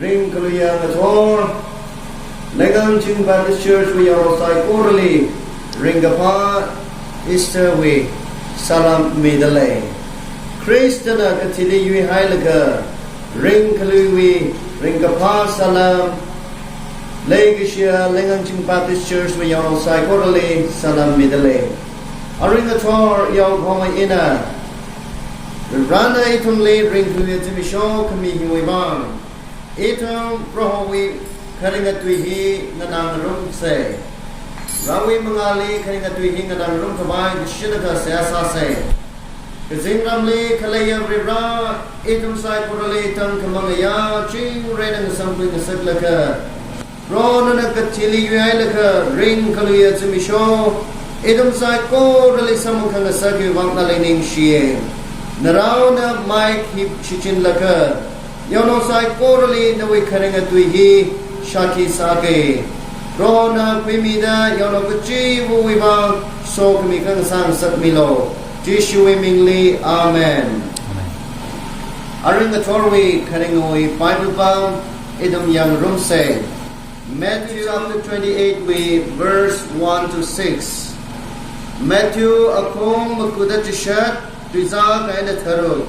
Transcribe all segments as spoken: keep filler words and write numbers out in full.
Ringkaluiya ngathor, Leingangching Baptist Church wui yaonao saikorali, ringkaphā Easter wui salam midalei. Khristana kathili yuihailaga, ringkaluiwui, ringkaphā salam, leikashiya Leingangching Baptist Church wui yaonao saikorali salam midalei. Aring ngathor yaokhongwui eina, Varena ithumli ringkaluiya zimiksho khami hiwui vang, ithum Prohowui kharinga tui hi nganāngarumsei. Varewui mangāli kharinga tui hi nganāngarum khavai kashina kha seihā sāsei. Kazingramli khaleiya Varivara, ithum saikorali tangkhamang ngayā chingri eina ngasamkhui ngasaklaga, Proho nana kathili yuihailaga ringkaluiya zimiksho ithum saikorali samphang khangasak hiwui vang nali ningshiya. Naraona mic hi shichinlaga, yaonao saikorali nawui kharinga tui hi shākhi sāga. Prohona khuimida yaonao kachivawui vang sokhami khangasā ngasakmilu. Jishuwui mingli, Amen. Amen. Aring ngathorwui kharingawui Bible pāng ithum yangngarumsei. Matthew chapter twenty-eight wui verse one to six. Matthew akhong makuda chishat, tuizā kha eina tharuk.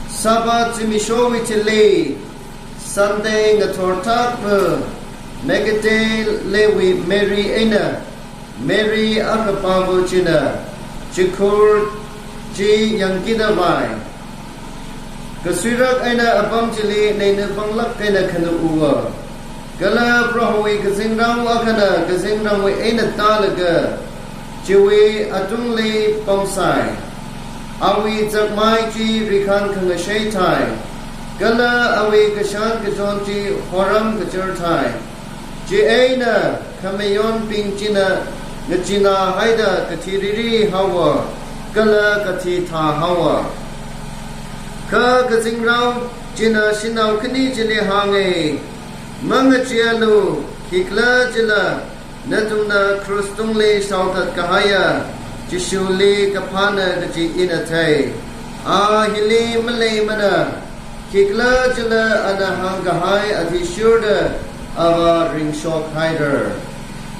Sabbath zimikshowui thili, Sunday ngathor thakva, Magdalawui Mary eina Mary akapāva china chikhur chi yangkida vai. Kasuirak eina apam chili neina panglāk eina khanuwa. Kala Prohowui kazingrao akhana kazingramwui eina tālaga, chiwui atungli pamsai. Awui zakmai chi rikhān khangashei thai, kala awui kashan kachon chi horam kachar thai. Chieina khamayonbing china ngachina haida kathi riri haowa, kala kathi thā haowa. Kha kazingrao china shanao khani chili hānga, Mangacheealu, khikhalajila nathumna cross tungli shaothat kahaiya Jishuli kaphāna kaji ina thei. A hili maleimana, khikhalajila ana hāngkahai athishurda ava ringshok haira.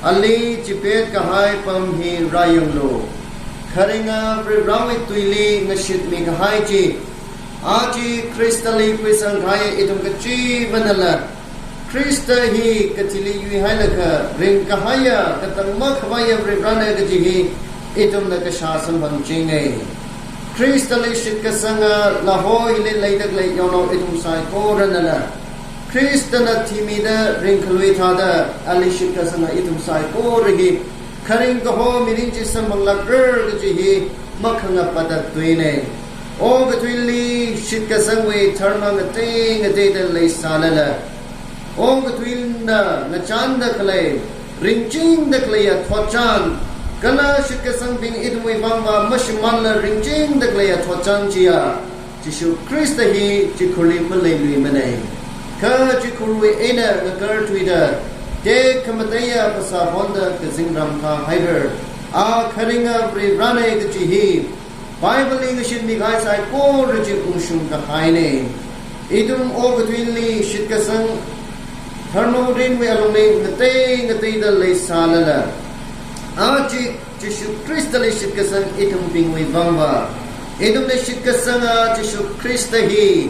Ali chipet kahai pam hi rāyanglu. Kharinga Varivarawui tuili ngashitmi kahai chi, aja Khristali khuisang kahai ithum kachivanala, Khrista hi kathili yuihailaga ringkahaiya, katang makhavaiya Varivarana kaji hi ithumna kashā samphangchinga. Khristali shitkasanga lahoili leidakhalei yaonao ithum saikoranala, Khristana thimida ringkhalui thāda ali shitkasanga ithum saikora hi kharing kaho mirin chi samphanglākra kaji hi makhangapata tuina. Okathuili shitkasangwui dharma ngatei ngateida leisālala, okathuina ngachānda khalei, ringchingda khaleiya thotchan, kala shitkasangbing ithumwui vangva mashimānla ringchingda khaleiya thotchan chiya, Jishu Khrista hi chikhurli maleiluimana. Kha chikhurwui eina ngakarthuida, tekhamateiya phasā honda kazingram thā haira. A kharinga Varivarana kaji hi Bibleli ngashitmi kahai saikora chi ungshung kahaina. Ithum okathuili shitkasang dharma mirinwui alungli ngatei ngateida leisālala, aja Jishu Khristali shitkasang ithumbingwui vangva, ithumna shitkasanga Jishu Khrista hi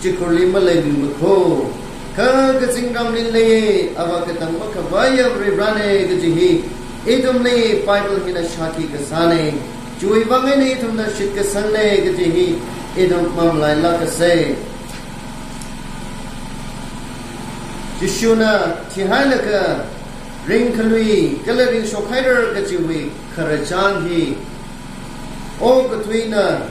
chikhurli maleiluimakho. Kha kazingramli leiya, ava katang makhavaiya Varivarana kaji hi ithumli Bible hina shākhi kasāna. Chiwui vang eina ithumna shitkasangna kaji hi ithum mamalailākasei. Jishuna thihailaga ringkhalui kala ringshok haira kajiwui khararchan hi, okathuina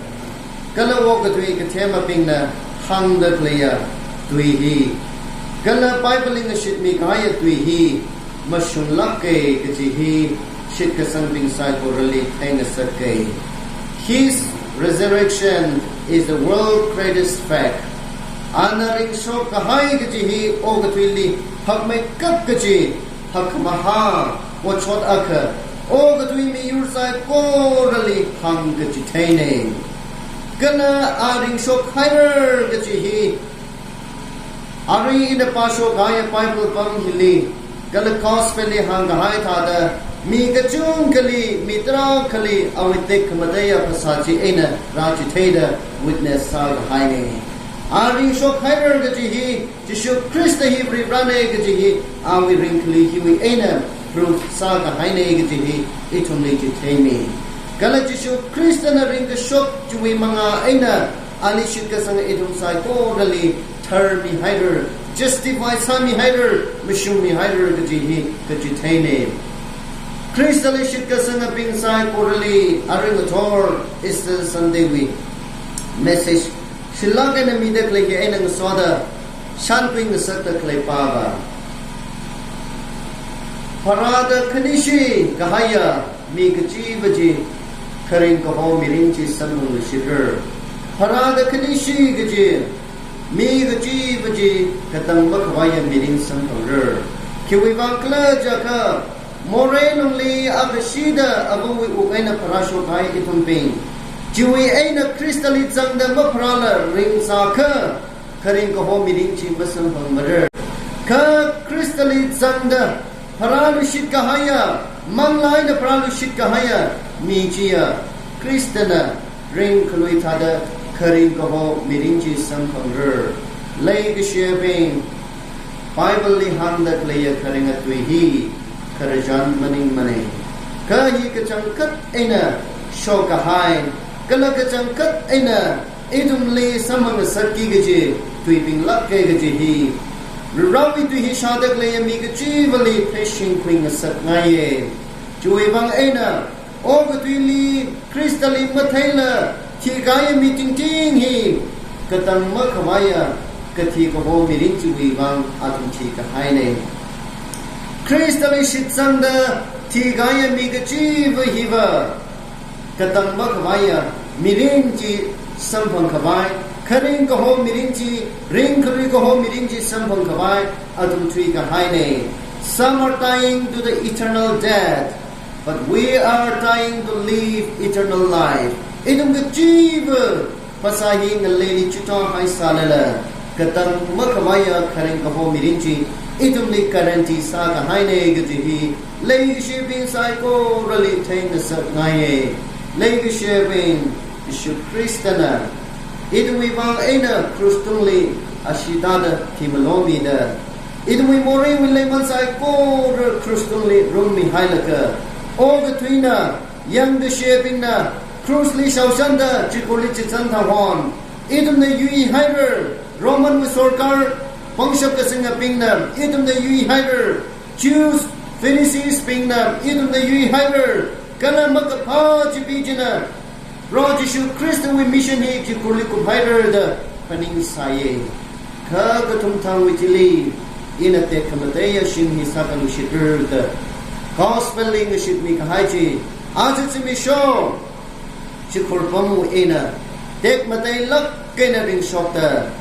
kala okathui kathemabingna hāngda khaleiya tui hi, kala Bibleli ngashitmi kahaiya tui hi mashunglāka kaji hi shitkasangbing saikorali theingasaka. His resurrection is the world's greatest fact. Ana ringshok kahai kaji hi okathuili hakmeikap kaji hakkhamahā otshot akha, okathui miyur saikorali hāngkachitheina. Kala a ringshok haira kaji hi Arui ina pāshok kahaiya Bible pāng hili, kala Gospel li hāngkahai thāda, mi kachungkhali, mi tarākhali, awui tekhamateiya phasā chi eina rāchitheida witness sākahaina. A ringshok hairar kaji hi, Jishu Khrista hi Varivarāna kaji hi, awui ringkhali hiwui eina proof sākahaina kaji hi, ithumli chitheimi. Kala Jishu Khristana ringkashok chiwui manga eina, ali shitkasang ithum saikorali tharmihairar, justify sāmihairar, mashungmihairar kaji hi kachitheina. Khristali shitkasangabing saikorali arui ngathor Easter Sunday wui message shilāk eina mida khalei hi eina ngasoda shānkhui ngasakda khalei pāva. Pharāda khanishi kahaiya mi kachiva chi kharing kaho mirin chi samphangluishitrar. Pharāda khanishi kaji mi kachiva chi katang makhavaiya mirin samphangrar. Khiwui vang khala jiakha, morei lungli akashida avawui wuk eina pharāshok kahai ithumbing, chiwui eina Khristali zangda mapharāla ringsākha, kharing kaho mirin chi masamphangmarar. Kha Khristali zangda pharāluishit kahaiya, manglā eina pharāluishit kahaiya mi chiya, Khristana ringkhalui thāda kharing kaho mirin chi samphangrar. Leikashiyabing, Bible li hāngda khaleiya kharinga tui hi khararchan maningmana. Kha hi kachangkhat eina shokkahai, kala kachangkhat eina ithumli samphang ngasakki kaji tuibing lāka kaji hi, Varivarāwui tui hi shāda khaleiya mi kachivali theishingkhui ngasakngaiya. Chiwui vang eina, okathuili Khristali matheila thikahaiya mi tingting hi katang makhavaiya kathi kaho mirin chiwui vang athum thikahaina. Khristali shitsangda thikahaiya mi kachiva hiva katang makhavaiya mirin chi samphangkhavai, kharing kaho mirin chi, ringkhalui kaho mirin chi samphangkhavai athum thuikahaina. Some are dying to the eternal death, but we are dying to live eternal life. Ithum kachiva phasā hi ngaleili chithāhai sālala, katang makhavaiya kharing kaho mirin chi ithumli guarantee sākahaina kaji hi leikashibing saikorali theingasakngaiya. Leikashibing, Jishu Khristana ithumwui vang eina krus tungli ashee tāda thimalomida, ithumwui moreiwui leiman saikora krus tungli runmihailaga, okathuina, yangkashibingna krusli shaoshanda chikhurli chizan thang hon, ithumna yuihairar, Romanwui sorkar pangshap kasingabingna ithumna yuihairar, Jews, Pharisees bingna ithumna yuihairar, kala makaphā chibi china Proho Jishu Khristawui mission hi chikhurli kuphairarda phaningsāya. Kha kathum thangwui thili ina tekhamateiya shim hi sākaluishitrar da Gospel li ngashitmi kahai chi, aja zimiksho chikhur pamwui eina tekmateilāk eina ringshokta,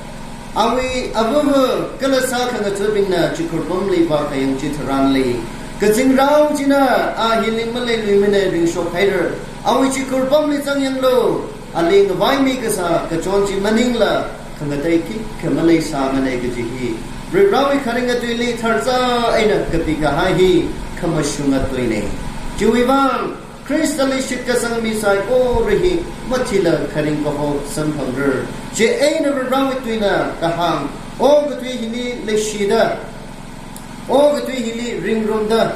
awui avava kala sākhangathabingna chikhur pamli vākayang chitharanli, kazingrao china a hili maleiluimana, ringshok hairar, awui chikhur pamli zangyanglu, ali ngavaimi kasā kachon chi maningla khangatei khikha maleisāmana kaji hi Varivarāwui kharinga tuili tharza eina kapi kahai hi khamashunga tuina. Chiwui vang, Khristali shitkasang mi saikora hi mathila kharing kaho samphangrar. Chieina Varivarāwui tuina kahāng, okathui hili leishida, okathui hili ringrumda,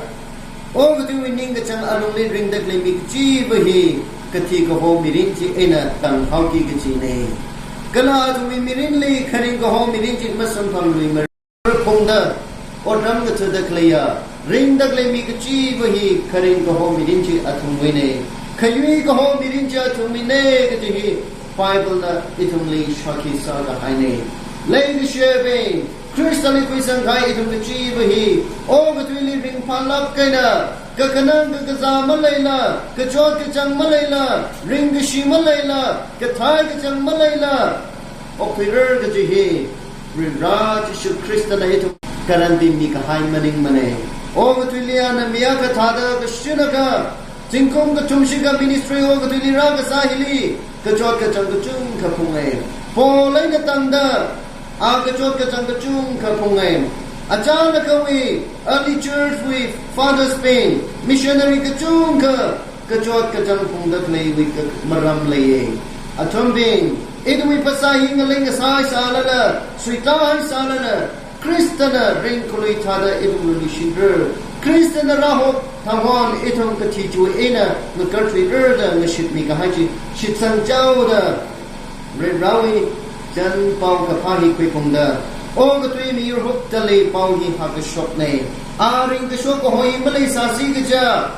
okathuiwui ningkachāng alungli ringda khalei mi kachiva hi kathi kaho mirin chi eina tanghaoki kajina. Kala athumwui mirinli kharing kaho mirin chi masamphangluimara. Phungda, otram ngathada khaleiya, ringda khalei mi kachiva hi kharing kaho mirin chi athumwuina, khayui kaho mirin chi athumwuina kaji hi Bible na ithumli shākhi sākahaina. Leikashibing, Khristali khuisangkahai ithum kachiva hi okathuili ringphālāk eina, kakhanang kakazā maleila, kachot kachāng maleila, ringkashi maleila, kathai kachāng maleila okthuirar kaji hi Varivarā Jishu Khristana ithum guarantee mikahai maningmana. Okathuili ana mi akha thāda kashunakha, zingkum kathum shikha ministry okathuili rākasā hili kachot kachāng kachungkha phunga. Paul eina tangda A kachot kachāng kachungkha phungai. Achānakhawui early church wui fathers bing, missionary kachungkha kachot kachāng phungda khaleiwui ka-, maram leiya. Athumbing, ithumwui phasā hi ngalei ngasāhai sālala, suitā hai sālala, Khristana ringkhalui thāda ithumli shingrar. Khristana rāhok thang hon ithum kathi chiwui eina ngakarthuirar da ngashitmi kahai chi shitsang chaoda, Varivarāwui chānpao kaphā hi khuiphungda, okathui miyur huptali pao hi hākashokna. A ringkashok kaho hi maleisāsi kaja,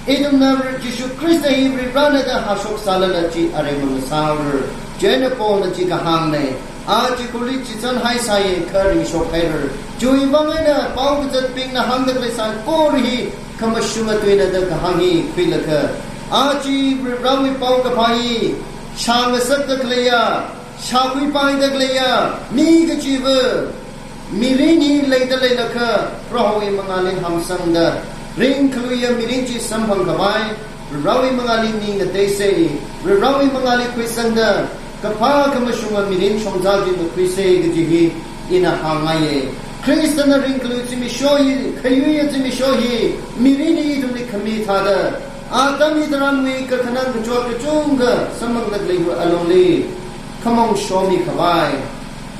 ithumna Jishu Khrista hi Varivarāna da hāshok sālala chi aremang sāra. Chieina Paulna chi kahāngna. A chikhurli chichan haisai kha ringshok hairar. Chiwui vang eina pao kazatbingna hāngda khalei saikora hi khamashunga tuina da kahāng hi khuilaga, a chi Varivarāwui pao kaphā hi shāngasakda khaleiya, shākhuipaida khaleiya mi kachiva mirin hi leida leilakha, Prohowui mangāli hamsangda ringkhaluiya mirin chi samphang khavai, Varivarāwui mangāli ning ngateisa, Varivarāwui mangāli khuisangda kaphā khamashunga mirin shongza chi makhuisa kaji hi ina hāngngaiya. Khristana ringkhalui zimiksho hi, khayuiya zimiksho hi, mirin hi ithumli khami thāda, atam hitharanwui kakhanang kachot kachungkha samphangda khaleiwui alungli khamong shomi khavai,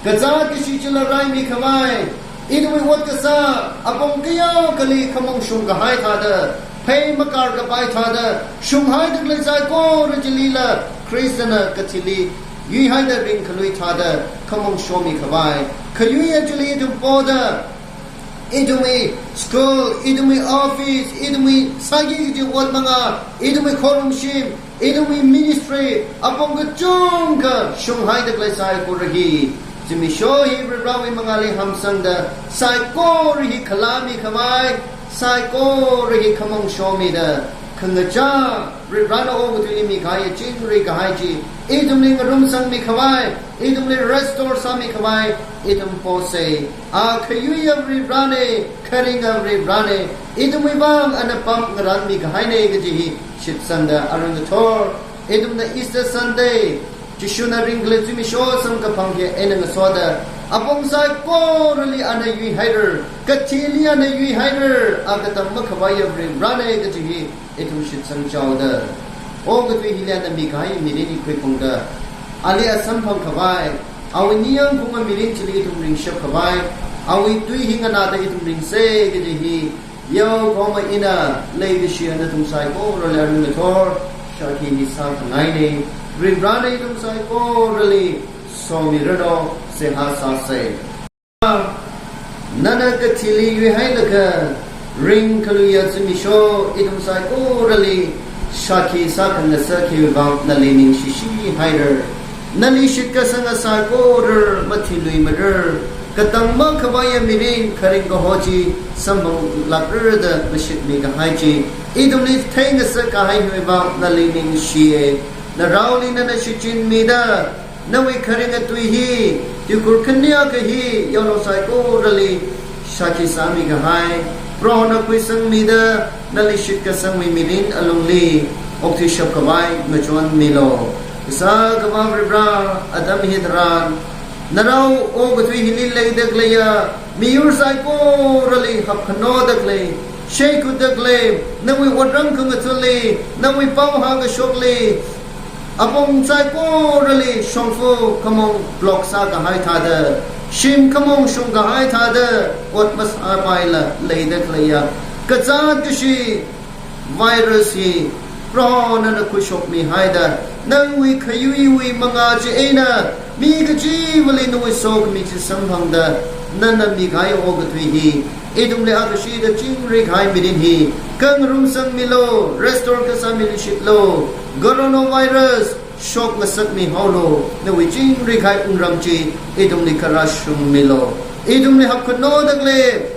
kazāt kashi chila raimi khavai, ithumwui ot kasā apong kayākhali khamong shung kahai thāda, phei makar kapai thāda, shunghaida khalei saikora chilila Khristana kathili yuihaida ringkhalui thāda khamong shomi khavai, khayuiya chili ithum poda, ithumwui school, ithumwui office, ithumwui sāki kaji ot manga, ithumwui khorumshim, ithumwui ministry, apong kachungkha shunghaida khalei saikora hi, zimiksho hi Varivarāwui mangāli hamsangda, saikora hi khalāmi khavai, saikora hi khamong shomida, khangachā Varivarāna okathuili mikahai chingri kahai chi ithumli ngarumsangmi khavai, ithumli restore sāmi khavai ithum posa. A khayuiya Varivarāna, kharinga Varivarāna, ithumwui vang ana pam ngarānmi kahaina kaji hi shitsangda, arui ngathor ithumna Easter Sunday, Jishuna ringkhalui zimiksho samkaphang hi eina ngasoda, apong saikorali ana yuihairar, kathili ana yuihairar, a katam makhavaiya Varivarāna kaji hi ithum shitsang chaoda, okathui hili ana mikahai mirin hi khuiphungda, ali asamphang khavai, awui ningyāng khaunga mirin chili ithum ringshap khavai, awui tui hi nganāda ithum ringsa kaji hi yaokahoma ina leikashi nathum saikorali arui ngathor shākhi hi sākhangaina. Varivarāna ithum saikorali somiranu, seihā sāsa. Nana kathili yuihailaga ringkhaluiya zimiksho ithum saikorali shākhi sākhangasak hiwui vang nali ningshishi hairar. Nali shitkasanga saikora mathiluimarar. Katang makhavaiya mirin kharing kaho chi samphanglākrar da ngashitmi kahai chi ithumli theingasak kahai hiwui vang nali ningshiya. Naraoli nana shichinmida, nawui kharinga tui hi, tuikhur khani akha hi yaonao saikorali shākhi sāmi kahai, Prohona khuisangmida, nali shitkasangwui mirin alungli okthuishap khavai ngachonmilu. Kasā Akhava Varivarā, atam hitharan narao okathui hili leida khaleiya miyur saikorali hapkhanoda khalei, sheikhutda khalei, nawui otram khangathali, nawui pao hāngkashokli, apong saikorali shongfa khamong block sākahai thāda, shim khamong shungkahai thāda, ot masāpaila leida khaleiya kazāt kashi virus hi Proho nana khuishokmihaida, nawui khayuiwui mangā chi eina mi kachivali nawui sokhami chi samphangda nana mikahai okathui hi ithumli akashida chingri kahai mirin hi khangarumsangmilu, restore kasāmiluishitlu. Coronavirus shokngasakmihaolu, nawui chingri kahai wungram chi ithumli kharāshungmilu. Ithumli hapkhanoda khalei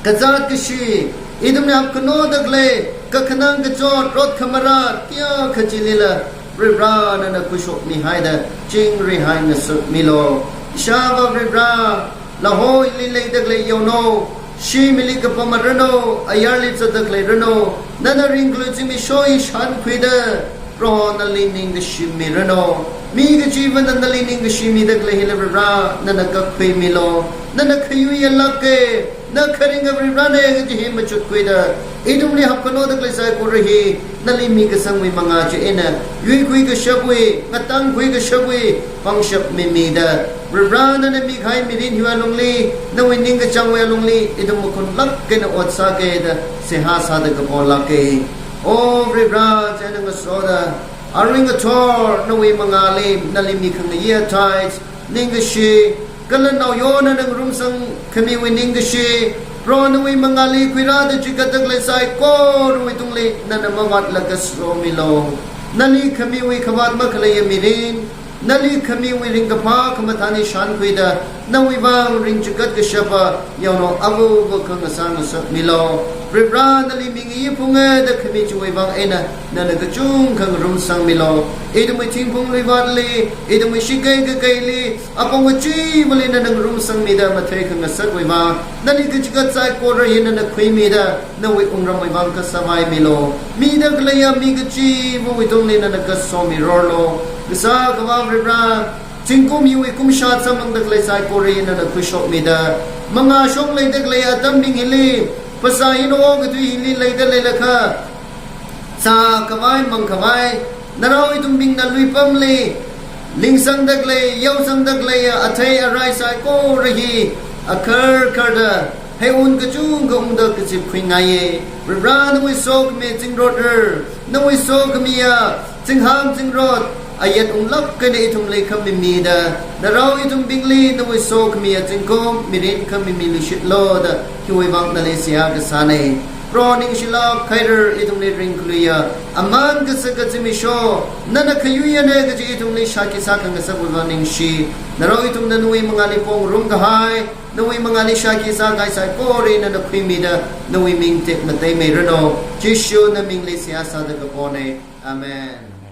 kazāt kashi, ithumli hapkhanoda khalei kakhanang kachot, rot khamarā tiyakha chilila Varivarā nana khuishokmihaida chingri hai ngasakmilu. Ishāvā Varivarā, lahoili leida khalei yaonao, shimili kapamaranu, ayarli zatda khaleiranu, nana ringkhalui zimiksho hi shānkhuida, Proho nali ningkashimmiranu. Mi kachiva nana nali ningkashi mida khalei hila Varivara, nana kakhuimilu, nana khayuiyalāka, na kharinga Varivarana kaji hi machutkhuida, ithumli hapkhano da khalei saikora hi, nali mikasangwui mangā chieina, yuikhui kashapwui, ngatangkhui kashapwui, pangshap mimida, Varivara nana mikahai mirin hiwui alungli, nawui ningkachāngwui alungli, ithum makhunlāk eina ot sāka da, seihā sāda kapolāka. O Varivara, chieina ngasoda, arui ngathor nawui mangāli, nali mikhangayi tithe, ningkashi, kala naoyona ngarumsang khamiwui ningkashi, Proho nawui mangāli khuirāda chigatda khalei saikorawui tungli, nana mavātlaga somilu. Nali khamiwui khavāt makhaleiya mirin, nali khamiwui ringkaphā khamathān hi shānkhuida, nawui vang ringchigat kashapa, yaonao avava khangasā ngasakmilu. Varivara nali mingayi phunga da khami chiwui vang eina, nana kachungkha ngarumsangmilu. Ithumwui thingphungli vātli, ithumwui shakei kakeili, apong kachivali nana ngarumsangmida mathei khangasakwui vang, nali kachigat saikora hi nana khuimida, nawui wungramwui vang kasāvaimilu. Mida khaleiya mi kachivawui tungli nana kasomirorlu. Kasā Akhava Varivara, zingkum hiwui kum shā samphangda khalei saikora hi nana khuishokmida, mangā shong leida khalei atambing hili, phasā hina okathui hili leida leilakha, zākhavai, mangkhavai, narao ithumbingna luipamli, lingsangda khalei, yaosangda khaleiya athei arai saikora hi, akharkharda, heiwun kachungkha ungda kazipkhuingaiya. Varivara nawui sokhami zingrot rar, nawui sokhamiya zingham zingrot, ayat unglāk eina ithumli khamimida, narao ithumbingli nawui sokhamiya zingkum mirin khamimiluishitlu da, hiwui vang nali seihā kasāna. Proho ningshilāk hairar ithumli ringkhaluiya, aman kasaka zimiksho, nana khayuiyana kaji ithumli shākhi sākhangasakwui vang ningshi, narao ithumna nawui mangāli pongrumkahai, nawui mangāli shākhi sākahai saikora hi nana khuimida, nawui ming tekmateimeiranu. Jishu namingli seihā sāda kapona. Amen.